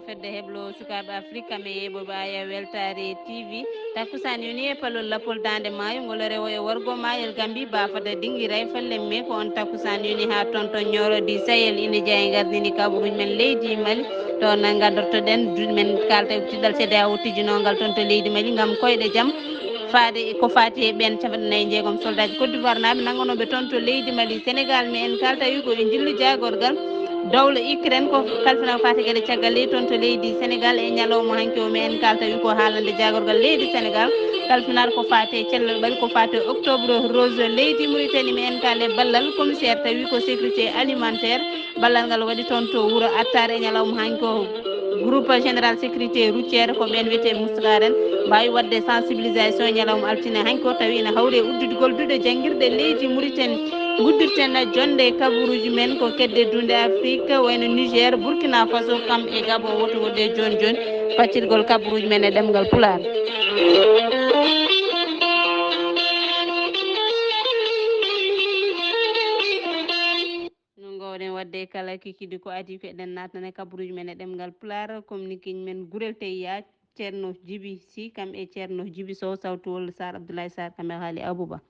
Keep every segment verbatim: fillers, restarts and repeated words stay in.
Fedde heblo sukaaɓe Afrik kam e yeeɓooɓe Aya Weltaare T V. Takkusaan yoni e palol lapol daande maayo ngol rewo e worgo maayel Gambi baafada dingiray fallen me ko on takkusaan yoni haa toon to Nioro di Sahel ina jeya e gardini kaɓruuji men leydi Mali. Ɗo no ngadortoɗen, men kalta e tiɗal C D A O tijjinongal toon to leydi Mali ngam koyɗe jam faade e ko faati e ɓeen capanɗe nayi e jeegom soldaaji Côte d'Ivoire naaɓe nanngonooɓe toon to leydi Mali. Sénégal, mi en kalta wi ko e njillu jaagorgal dowla Ukraine ko kalfina ko faati geɗe caggal leydi toon to leydi Sénégal. E ñalawma hanki o mi en kalta wi ko haalande jaagorgal leydi Sénégal kalfinaar ko faati e cellal ɓari ko faati e octobre rose leydi Mauritanie. Mi en kaale ballal commissaire tawi ko sécurité alimentaire. Ballal ngal waɗi toon to wuro Attar e ñalawma hanki o. Groupe général sécurité routière ko ɓeen wiyetee Moussa Karen mbaawi waɗde sensibilisation e ñalawma altine hanki o, tawi ina hawri e udditgol duɗe janngirɗe leydi Mauritanie. Nguddirten jonde e kabaruuji men ko kedde dunde Afrique, wayno Niger, Burkina Faso, kam e Gabon. Woto woɗɗe jooni jooni paccirgol kabaruuji men e ɗemngal Pulaar. No ngoowɗen waɗde e kala kikiiɗe ko adii ko eɗen naatana e kabaruuji men e ɗemngal Pulaar, communiqueeji men gurel teyya Ceerno Jibi Si kam e Ceerno Jibi Sow, sawtuwol Saar Abdoulaye Saar kam e Haali Abouba.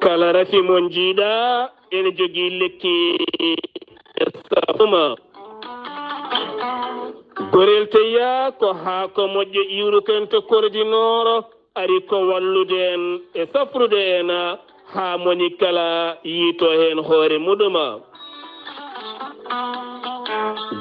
Kala rafi mo njiiɗa ene jogii lekki e safuma. Gorel teyya ko haako moƴƴo iwru kento korodinooro ari ko wallude en e safrude en haa moni kala yiito heen hoore muɗuma.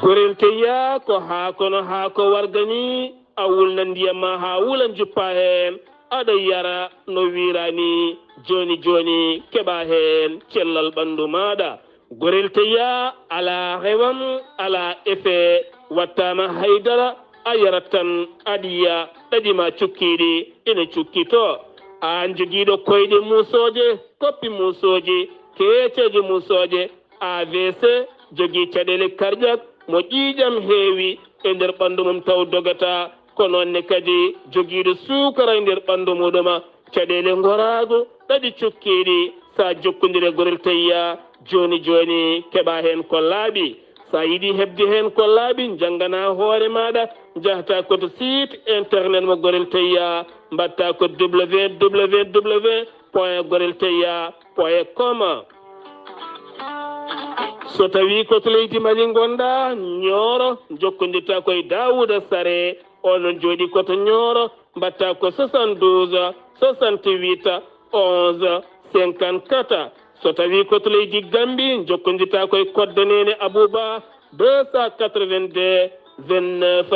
Gorel teyya ko haako no haako warga ni, a wulna ndiyam ma haa wula njuppa heen, aɗa yara no wiirani jooni jooni keɓa heen cellal ɓanndu maaɗa. Gorel teyya alaa rewam, alaa effet, wattaama haydara, a yarat tan, aɗiya, ɗaɗi ma cukkiiɗi ina cukkitoo. Aan jogiiɗo koyɗe muusooje, koppi muusooji, keeceeje muusooje, A V C, jogii caɗeele karƴak mo ƴiiƴam heewi e nder ɓanndu mum taw dogataa, ko noon ne kadi jogiiɗo suukara e nder ɓanndu muɗuma, caɗeele ngoraagu, ɗaɗi cukkiiɗi, so a jokkondiri e gorel teyya, jooni jooni keɓa heen ko laaɓi. So a yiɗi heɓde heen ko laaɓi, njannganaa hoore maaɗa, njahata ko to site internet mo gorel teyya, mbaɗta ko W W W point gorel teyya point com. So tawii ko to leydi Mali ngonɗaa, Nioro, njokkondirta ko e Daouda Sarré, oon noon jooɗii ko to Nioro, mbaɗta ko soixante-douze, soixante-huit, onze, cinquante-quatre. So tawii ko to leydi Gambie, njokkondirta ko e Koddo Neene Abouba, deux cent quatre-vingt-deux, vingt-neuf,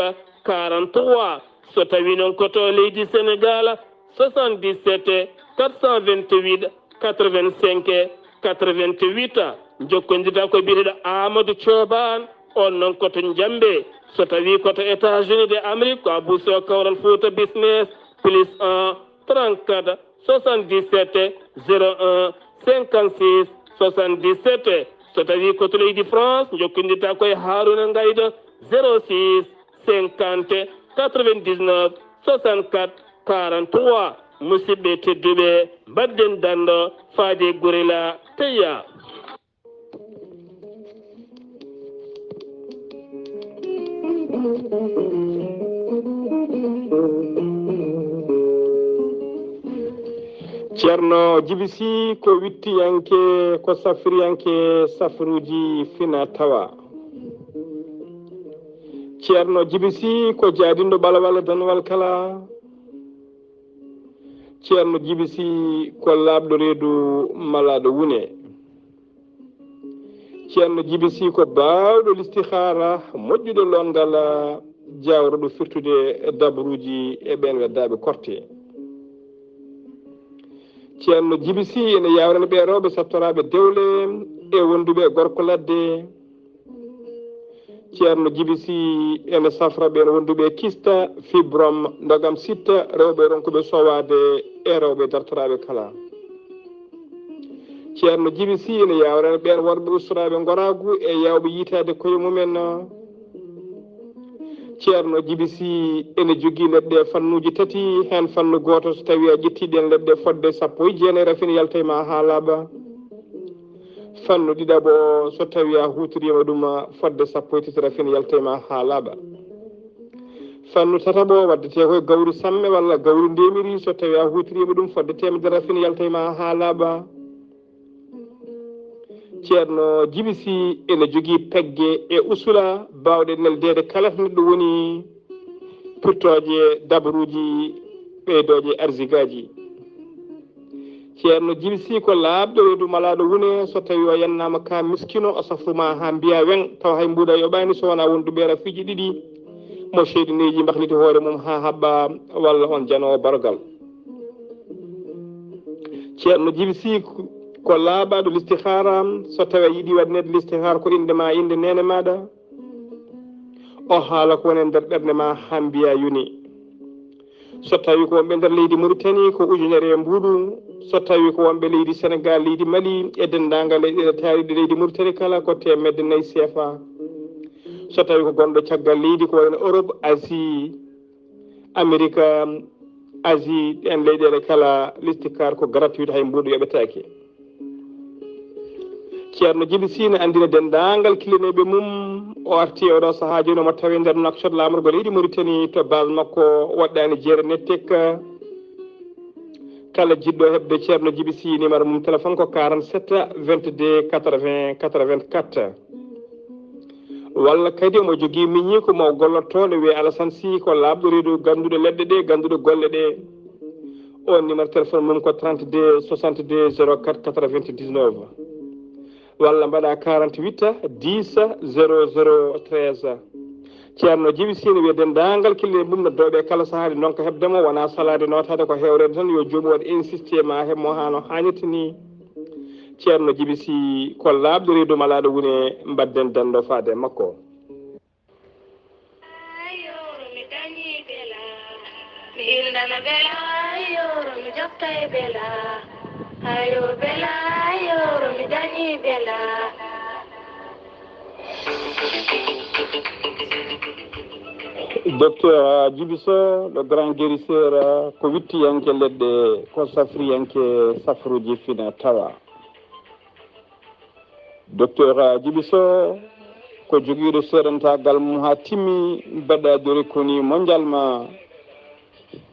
quarante-trois. So tawii noon ko to leydi Sénégal, soixante-dix-sept, quatre cent vingt-huit, quatre-vingt-cinq, quatre-vingt-huit. Njokkondirta ko biyeteeɗo Amadou Thioban, oon noon ko to Njambe. So tawii ko to États-Unis de Amérique, ko Abou Sow Kawral Fouta Business, plus un, trente-quatre, soixante-dix-sept, zéro un, cinquante-six, soixante-dix-sept. So tawii ko to leydi France, njokkondirta ko e Harouna Ngaydo, zéro six, cinquante, quatre-vingt-dix-neuf, soixante-quatre, quarante-trois. Musidɓe tedduɓe, mbaɗden danndo faade gorel teyya. Ceerno Jibi Si ko wittiyanke, ko safriyanke safruuji fina tawa. Ceerno Jibi Si ko jaadinɗo ɓalawal e danwal kala. Ceerno Jibi Si ko laaɓɗo reedu malaaɗo wune. Ceerno Jibi Si ko baawɗo listihaara, moƴƴuɗo loongal, jaawruɗo firtude dabruuji e ɓeen weddaaɓe korte. Ceerno Jibi Si ene yaawrani ɓee rewɓe sattoraaɓe dewle e wonduɓe e gorko ladde. Ceerno Jibi Si ene safra ɓeen wonduɓe e kista, fibrom, ndogam sitta, rewɓe ronkuɓe sowaade e rewɓe dartoraaɓe kala. Ceerno Jibi Si ene yaawrani ɓeen worɓe ustoraaɓe ngoraagu e yaawɓe yiytaade koye mumen. Ceerno Jibi Sih ene jogii leɗɗe fannuuji tati, heen fannu gooto, so tawii a ƴettii ɗeen leɗɗe fodde sappo e jeenayi, rafin yalta e ma haa laaɓa. Fannu ɗiɗaɓo, so tawii a huutoriima ɗum fodde sappo e tati, rafin yalta e ma haa laaɓa. Fannu tataɓo, waddetee ko e gawri samme walla gawri ndemiri, so tawii a huutoriima ɗum fodde teemedere, rafin yalta e ma haa laaɓa. Ceerno Jibi Sih ene jogii pegge e usula baawɗe neldeede kala to neɗɗo woni, pirtooje dabaruuji, ɓeydooje arzigaaji. Ceerno Jibi Sih ko laaɓɗo reedu malaaɗo wune, so tawii o yennaama ka miskino, o safru ma haa mbiya weŋ, tawa hay mbuuɗa yoɓaani so wonaa wonduɓe rafiiji ɗiɗi, mo seyɗineeji mbahliti hoore mum haa haɓɓa, walla on janoowo barogal. Ceerno Jibi Sih ko laaɓaaɗo listihaara, so tawii a yiɗi waɗaneede listihaara ko innde ma, innde neene maaɗa, o haala ko woni e nder ɓernde ma haa mbiya yoni. So tawii ko wonɓe nder leydi Mauritanie, ko ujunere e mbuuɗu. So tawii ko wonɓe leydi Senegal, leydi Mali, e denndaangal leyɗeele taariiɗe leydi Mauritanie kala, ko teemedde nayi C F A. So tawii ko gonɗo caggal leydi, ko wayno Europe, Asie, Amerika, Asie, ɗeen leyɗeele kala, listihaara ko gratuit, hay mbuuɗu yoɓetaake. Ceerno Jibi Sih ne anndina denndaangal killineeɓe mum, o arti e oɗo sahaa jooni, omo tawi nder Nouakchott, laamorgo leydi Mauritanie, to base makko waɗɗaani jeere nettek. Kala jiɗɗo heɓde Ceerno Jibi Sih, numéro mum téléphone ko quarante-sept, vingt-deux, quatre-vingts, quatre-vingt-quatre. Walla kadi omo jogii miñiiko mo gollotoo, ne wiyee Alassane Sih, ko laaɓɗo reedu, gannduɗo leɗɗe ɗe, gannduɗo golle ɗe. On numéro téléphone mum ko trente-deux, soixante-deux, zéro quatre, quatre-vingt-dix-neuf. Walla mbaɗa quarante-huit, dix, zéro zéro treize. Ceerno Jibi Sih ne wiya denndaangal kille mum no dooɓe kala sahaa, ɗi ndonka heɓde mo, wonaa salaade nootaade, ko heewreede tan, yo joomum waɗ insisté ma heɓ mo haa no haanirta ni. Ceerno Jibi Sih ko laaɓɗo reedu malaaɗo wune, mbadden denndo faade e makko. Mi hildana bela, yoro mi jokka e bela. Ayo bela, yoro mi dañi bela. Docteur Djiby Sow, le grand guérisseur, ko wittiyanke leɗɗe, ko safriyanke safruuji fina tawa. Docteur Djiby Sow ko jogiiɗo seedantaagal mum haa timmi, mbaɗa dore koni mondial ma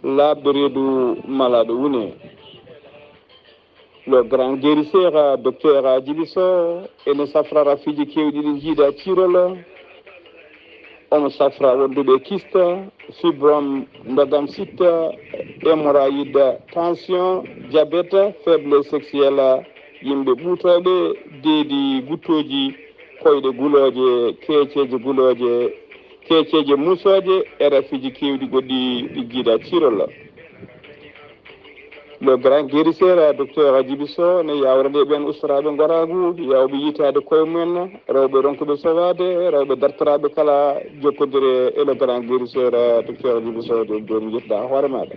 laaɓɗo reedu malaaɗo wune. Le grand guérisseur, docteur Djiby Sow, ene safra rafiiji keewɗi ɗi njiida ciirol. Omo safra wonduɓe kyste, fibrome, ndogam sitta, hémorroïde, tension, diabète, faiblesse sexuelle, yimɓe ɓuutooɓe, deedi guttooji, koyɗe gulooje, keeceeje gulooje, keeceeje muusooje, e rafiiji keewɗi goɗɗi ɗi njiida ciirol. Le grand guérisseur, docteur Djiby Sow, ne yawrande ɓen ustoraaɓe ngoraagu, yawɓe yitaade koye mumen, rewɓe ronkuɓe sowaade, rewɓe dartoraaɓe kala jokkodire e le grand guérisseur, docteur Djiby Sow, jooni jooni yettuɗaa hoore maaɗa.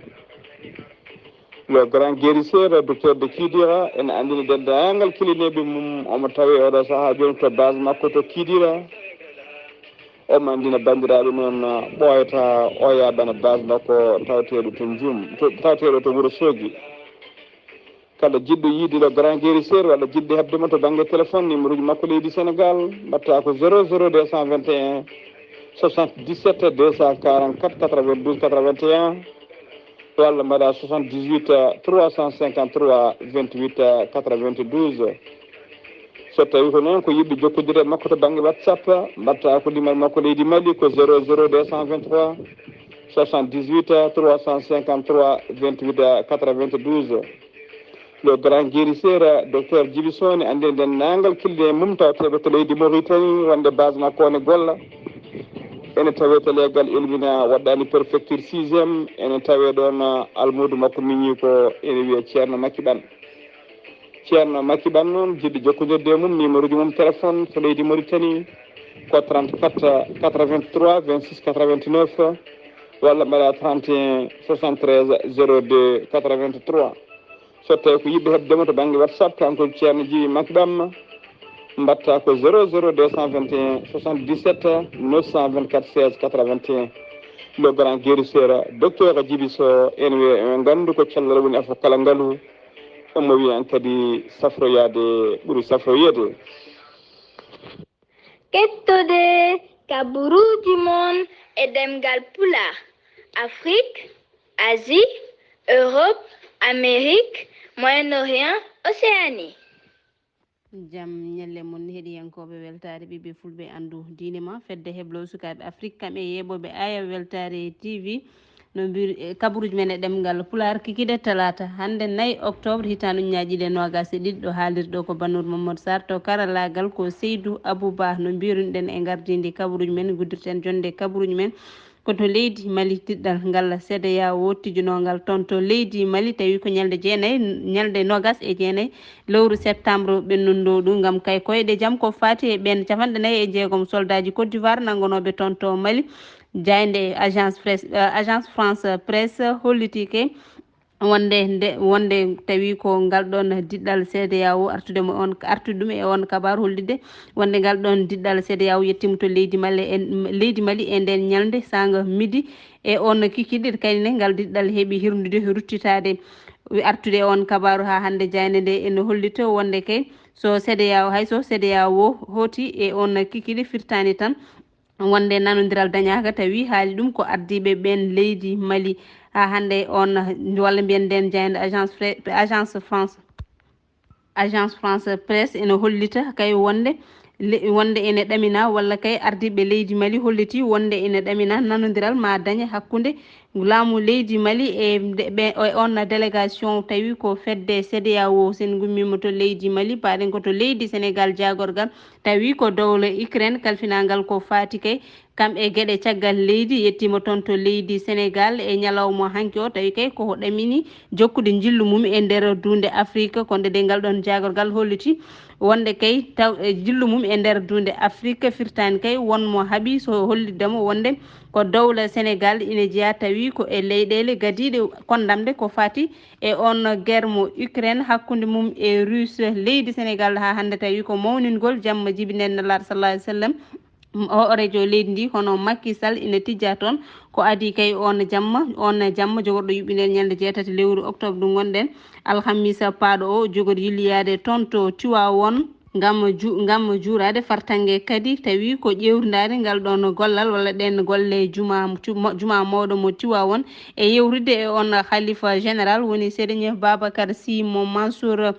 Le grand guérisseur, docteur de Kidira, ene anndini denndaangal kilineeɓe mum, omo tawee oɗo sahaa jooni to base makko to Kidira. Omo anndina banndiraaɓe noon ɓooyata oya bana base makko tawateeɗo to Njum, to, tawateeɗo to Wuro Soogi. Kala jiɗɗo yiide le grand guérisseur walla jiɗɗo heɓde mo to bannge téléphone, numéro uji makko leydi Sénégal, mbaɗta ko zéro zéro deux cent vingt et un, soixante-dix-sept, deux cent quarante-quatre, quatre-vingt-douze, quatre-vingt-un, walla mbaɗa soixante-dix-huit, trois cent cinquante-trois, vingt-huit, quatre-vingt-douze. So tawii ko noon ko yiɗɓe jokkondirde e makko to bannge WhatsApp, mbaɗta ko numéro makko leydi Mali ko zéro zéro deux cent vingt-trois, soixante-dix-huit, trois cent cinquante-trois, vingt-huit, quatre-vingt-douze. Le grand guérisseur, docteur Djiby Sow, ne anndi denndaangal kille mum tawateeɓe to leydi Mauritanie, wonde base makko ne golla. Ene tawee to leegal Elmina waɗɗaani préfecture sixième, ene tawee ɗoon almuudo makko miñi ko ene wiyee Ceerno Makki Ɓan. Ceerno Makki Ɓan noon, jiɗɗo jokkondirde e mum, numéro uji mum téléphone to leydi Mauritanie ko trente-quatre, quatre-vingt-trois, vingt-six, quatre-vingt-neuf, walla mbaɗa trente et un, soixante-treize, zéro deux, quatre-vingt-trois. So tawii ko yiɗɓe heɓde mo to bannge WhatsApp, kanko Ceerno Djiby Makki Ɓan, Mbatta ko zéro zéro deux cent vingt et un soixante-dix-sept neuf cent vingt-quatre seize quatre-vingt-un. Le grand guérisseur, docteur Djibi Sow, en wi en nganndu ko cellal woni e fof kala ngalu. Omo wiya en kadi safroyaade ɓuri safroyeede. Kettoɗe kaburuuji mon e ɗemngal Pulaar, Afrik, Asie, Europe, Amérique, Moyen-Orient, Océanie. Jam ñalle mon heɗiyankooɓe weltaare ɓiɓɓe fulɓe anndu diine ma fedde heblo sukaaɓe Afrik kam e yeeɓooɓe aya weltaare T V no mbir e kaburuuji men e ɗemngal Pulaar kikiɗe talaata hannde nayi octobre hitaande ujunnaaji ɗiɗi e noogaas e ɗiɗi ɗo haalirɗo ko Bannour Mamadou Sarr to karallaagal ko Seydou Abou Ba no mbirunoɗen e ngardiindi kaburuuji men guddirten jonnde kaburuuji men ko to leydi Mali diɗɗal ngal CEDEAO tijjunongal toon to leydi Mali tawi ko ñalnde jeenayi ñalnde noogaas e jeenayi lewru septembre ɓennundo ɗum ngam kay koyɗe jam ko faati e ɓeen capanɗe nayi e jeegom soldaaji Côte d'Ivoire nanngonooɓe toon to Mali. Jaaynde Agence Presse Agence France Presse holliti kay wonde nde wonde tawi ko ngal ɗoon diɗɗal CEDEAO artude mo on artude ɗum e on kabaru hollitde wonde ngal ɗoon diɗɗal CEDEAO yettiima to leydi Mali e leydi Mali e ndeen ñalnde saanga midi e on kikiiɗe kadi ne ngal diɗɗal heɓi hirnude ruttitaade artude e on kabaru haa hannde jaaynde nde ene hollita wonde kay so CEDEAO hay so CEDEAO hooti e on kikiiɗe firtaani tan wonde nanondiral dañaaka tawi haali ɗum ko ardiiɓe ɓeen leydi Mali haa hannde on walla mbiyen ndeen jaaynde agence agence France agence France Presse ene hollita kay wonde wonde ene ɗamina walla kay ardiiɓe leydi Mali holliti wonde ene ɗamina nanondiral ma dañe hakkunde laamu leydi Mali e ɓe e on délégation tawi ko fedde CEDEAO sen ngummiima to leydi Mali paaɗen ko to leydi Sénégal jaagorgal tawi ko dowla Ukraine kalfinaangal ko faati kay kam e geɗe caggal leydi yettiima toon to leydi Sénégal e ñalawma hanki o tawi kay koko ɗamini jokkude njillu mum e nder duunde Afrique kono de ngal ɗoon jaagorgal holliti wonde kay taw e njillu mum e nder duunde Afrique firtaani kay won mo haɓi so hollitde mo wonde ko dowla Sénégal ina jeyaa tawi ko e leyɗeele gadiiɗe konndamde ko faati e on guerre mo Ukraine hakkunde mum e Russe leydi Sénégal haa hannde tawi ko mawningol jamma jibinande Nulaaɗo sallallahu alayhi wa sallam hooreejo leydi ndi hono Macky Sall ina tijja toon ko adii kay on jamma on jamma jogorɗo yuɓɓinede ñande jeetati lewru octobre ndu ngonɗen alhamisa paaɗo o jogori yilliyaade toon to Tiwaawoon ngam ju ngam juuraade fartaŋŋe kadi tawi ko ƴeewrindaade ngal ɗoon gollal walla ɗeen golle juma juma mawɗo mo Tiwaawoon e yeewtidde e on halifa général woni Serigne Babacar Sy mo Mansour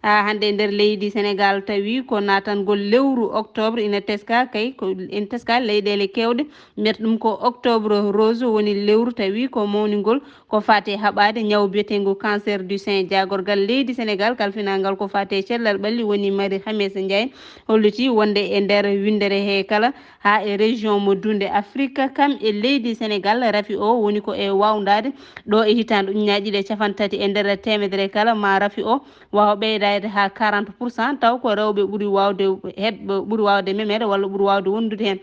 haa hannde e nder leydi Sénégal tawi ko naatangol lewru octobre ina teska kay ko ina teska leyɗeele keewɗe mbiyata ɗum ko octobre rose woni lewru tawi ko mawningol ko faati e haɓaade ñaw biyeteengu cancer du sein jaagorgal leydi Sénégal kalfinaangal ko faati e cellal ɓalli woni Marie Khemesse Ndiaye holliti wonde e nder winndere he kala haa e région mo duunde Afrique kam e leydi Sénégal rafi o woni ko e waawndaade ɗo e hitaande ujunnaaji ɗiɗi e capanɗe tati e nder teemedere kala ma rafi o waawa ɓeydaade haa quarante pour cent taw ko rewɓe ɓuri waawde heɓ ɓuri waawde memeede walla ɓuri waawde wondude heen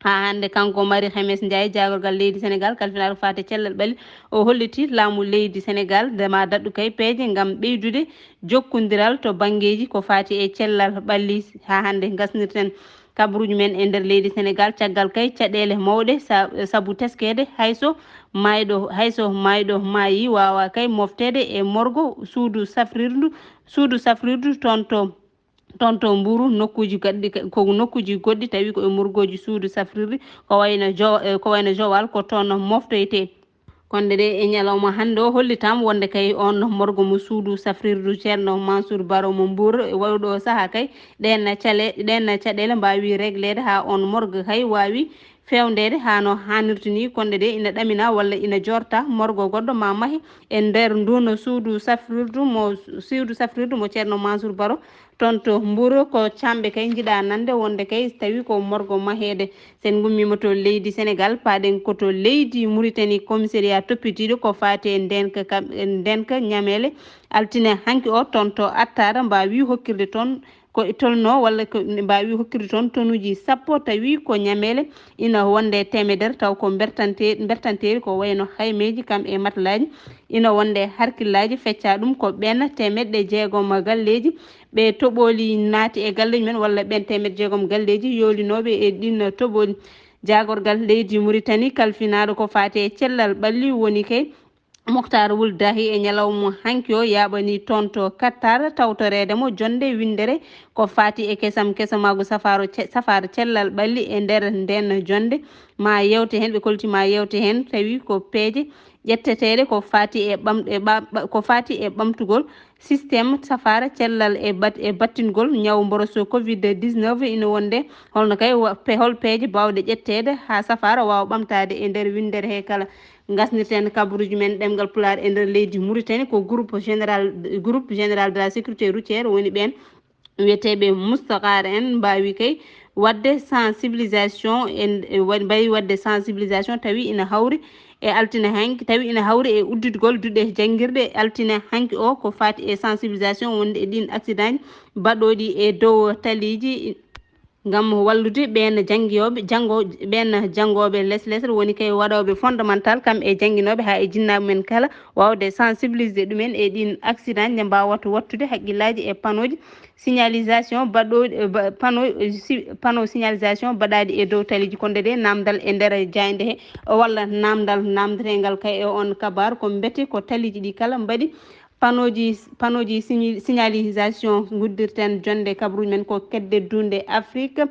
haa hannde kanko Marie Khemesse Ndiaye jaagorgal leydi Sénégal kalfinaaɗo faati e cellal ɓalli o holliti laamu leydi Sénégal dema daɗɗu kay peeje ngam ɓeydude jokkondiral to banngeeji ko faati e cellal ɓalli haa hannde ngasnirten kabaruuji men e nder leydi Sénégal caggal kay caɗeele mawɗe sabu teskeede hayso maayɗo hayso maayɗo maayi waawa kay mofteede e morgo suudu safrirdu suudu safrirdu toon to toon to Mbuuru nokkuuji goɗɗi ko nokkuuji goɗɗi tawi ko e morgooji suudu safrirdi ko wayno jo ko wayno Joal ko toon moftoytee. Kono de e ñalawma hannde o hollitaama wonde kay on morgo mo suudu safrirdu Ceerno Mansour Baro mo Mbuur e waɗuɗo sahaa kay ɗeen cale ɗeen caɗeele mbaawi regleede haa on morgo kay waawi feewndeede haa no haanirta ni kono de ina ɗamina walla ina joorta morgo goɗɗo ma mahe e nder ndun suudu safrirdu mo suudu safrirdu mo Ceerno Mansour Baro toon to Mbuur ko camɓe kay njiɗa nande wonde kay tawi ko morgo maheede. Sen ngummiima to leydi Sénégal paaɗen ko to leydi Mauritanie commissariat toppitiiɗo ko faati e ndeenka kam e ndeenka ñameele altine hanki o toon to Attaara mbaawi hokkirde toon ko e tolno walla ko mbaawi hokkirde toon tonuuji sappo tawi ko ñameele ina wonde teemedere taw ko bertante bertanteeri ko wayno haymeeji kam e matlaaji ina wonde harkillaaji feccaa ɗum ko ɓeen teemeɗɗe jeegom galleeji Ɓe toɓoli naati e galleeji men walla ɓen teemeɗɗe jeegom galleeji yoolinooɓe e ɗin toɓoli. Jaagorgal leydi Muritani kalfinaaɗo ko faati e cellal ɓalli woni kay Moktar Wul Dahi e ñalawma hanki o yaaɓani toon to Qatar tawtoreede mo jonnde winndere ko faati e kesam kesamaagu safaaro ce-, safaara cellal ɓalli e nder nden jonnde. Ma yewte heen, ɓe kolti ma yewte heen, tawi ko peeje ƴetteteeɗe ko faati e ɓam-, e ɓa-, ɓa-, ko faati e ɓamtugol système safaara cellal e bat-, e battingol ñaw mboroso covid dix-neuf ina wonde holno kay wa-, pe-, hol peeje baawɗe ƴetteede haa safaara waawa ɓamtaade e nder winndere he kala. Ngasnirten kabaruuji men ɗemngal Pulaar e nder leydi Muritani ko groupe général, groupe général de la sécurité routière woni ɓeen wiyeteeɓe mustaqaar en mbaawi kay waɗde sensibilisation en, e wa-, mbaawi waɗde sensibilisation tawi ina hawri e altine hanki, tawi ina hawri e udditgol duɗe janngirɗe altine hanki o ko faati e sensibilisation wonde e ɗin accident ji baɗooɗi e dow taliiji ngam wallude ɓeen janngiyooɓe, janngo-, ɓeen janngooɓe les lesre woni kay waɗooɓe fondamental kam e jannginooɓe haa e jinnaaɓe men kala waawde sensibiliser ɗumen e ɗin accident nde mbaawata wattude haqqillaaji e panneauji signalisation baɗɗo-, ba-, panneau, si-, panneau signalisation baɗaaɗi e dow taliiji konde de naamndal e nder jaaynde he walla naamndal naamndetengal kay e on kabaar ko mbete ko taliiji ɗi kala mbaɗi panneauji, panneauji signi-, signalisation nguddirten jonnde kabaruuji men ko kedde duunde Afrique.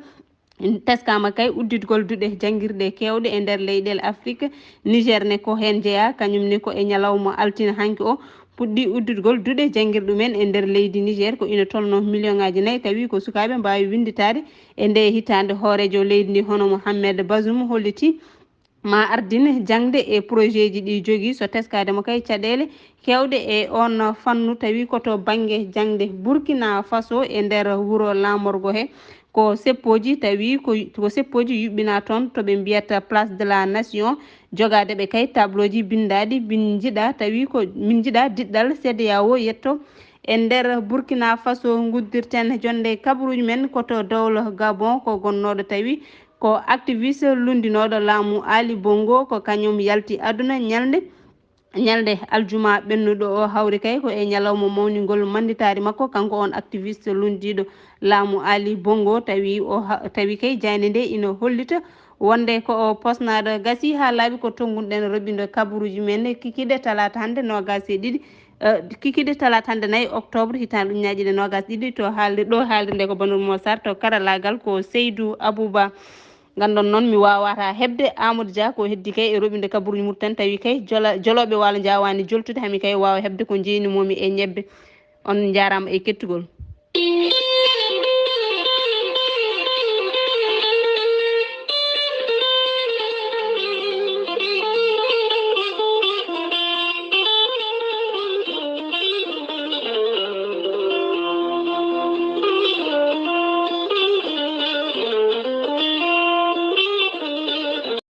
Teskaama kay udditgol duɗe janngirɗe keewɗe e nder leyɗeele Afrik. Niger ne ko heen jeyaa, kañum ne ko e ñalawma altine hanki o puɗɗi udditgol duɗe janngirɗe ɗumen e nder leydi Niger ko ina tolno million ngaaji nayi tawi ko sukaaɓe mbaawi winnditaade e nde hitaande. Hooreejo leydi ndi hono Mohamed Bazoum holliti ma ardin jaŋde e projet ji ɗi jogii so teskaade mo kay caɗeele keewɗe e on fannu tawi ko to bannge jaŋde. Burkina Faso e nder wuro laamorgo he ko seppooji tawi ko, ko seppooji yuɓɓinaa toon to ɓe mbiyata Place de la Nation, jogaade ɓe kay tableauji binndaaɗi, min njiɗa tawi ko, min njiɗa diɗɗal C E D E A O yetto e nder Burkina Faso. Nguddirten jonnde kabaruuji men ko to dowla Gabon, ko gonnooɗo tawi ko activiste lunndinooɗo laamu Ali Bongo, ko kañum yalti aduna ñalnde, ñalnde aljuma ɓennuɗo o. Hawri kay ko e ñalawma mawningol mannditaari makko, kanko on activiste lunndiiɗo laamu Ali Bongo, tawi o ha-, tawi kay jaaynde nde ina hollita wonde ko o posnaaɗo. Gasi haa laaɓi ko tonngunɗen roɓindo kabaruuji men kikiiɗe talaata hannde noogaas e ɗiɗi, eh, kikiiɗe talaata hannde nayi octobre hitaande ujunaaji ɗiɗi e noogaas e ɗiɗi. To haalde, ɗo haalde nde ko Banur Mosar, to karallaagal ko Seydou Abouba. Nganndon noon mi waawataa heɓde Amadou Dia ko heddi kay e roɓinde kabaruuji Mauritanie tawi kay jola-, jolooɓe waalo njaawaani joltude, hami kay waawa heɓde ko njeynimoomi e ñebbe. On njaaraama e kettugol.